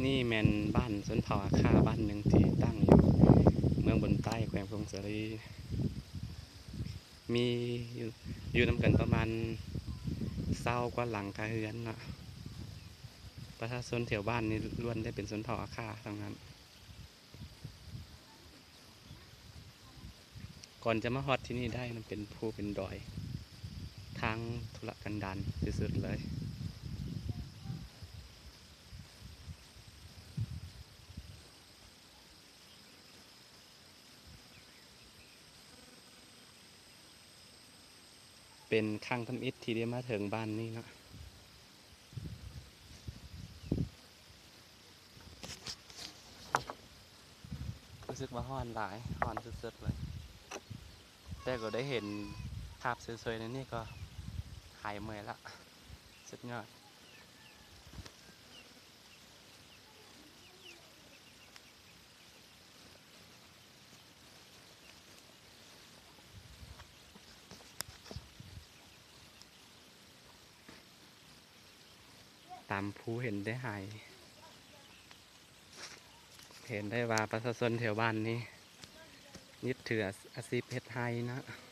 ນີ້ແມ່ນບ້ານຊົນເຜົ່າອາຂ່າບ້ານໜຶ່ງທີ່ຕັ້ງຢູ່ເມືອງບົນໃຕ້ ແຂວງຜົ້ງສາລີ ມີຢູ່ ຢູ່ນຳກັນປະມານຊາວກວ່າຫຼັງຄາເຮືອນເນາະ. ປະຊາຊົນແຖວບ້ານນີ້ລ້ວນແຕ່ເປັນຊົນເຜົ່າອາຂ່າທັງນັ້ນ. ກ່ອນຈະມາຮອດທີ່ນີ້ໄດ້ ມັນເປັນພູເປັນດອຍ ທາງທຸລະກັນດານທີ່ສຸດເລີຍ. ເປັນຄັ້ງທຳອິດທີ່ໄດ້ມາເຖິງບ້ານນີ້ເນາະ. ຮູ້ສຶກວ່າຮ້ອນຫຼາຍ ຮ້ອນສຸດໆເລີຍ ແຕ່ກໍໄດ້ເຫັນພາບສວຍໆໃນນີ້ກໍຫາຍເມື່ອຍລະ ສຸດຍອດ. ຕາມພູເຫັນແຕ່ໄຮ່ ເຫັນໄດ້ວ່າປະຊາຊົນແຖວບ້ານນີ້ຍຶດຖືອາ ອາຊີບເຮັດໄຮ່ເນາະ.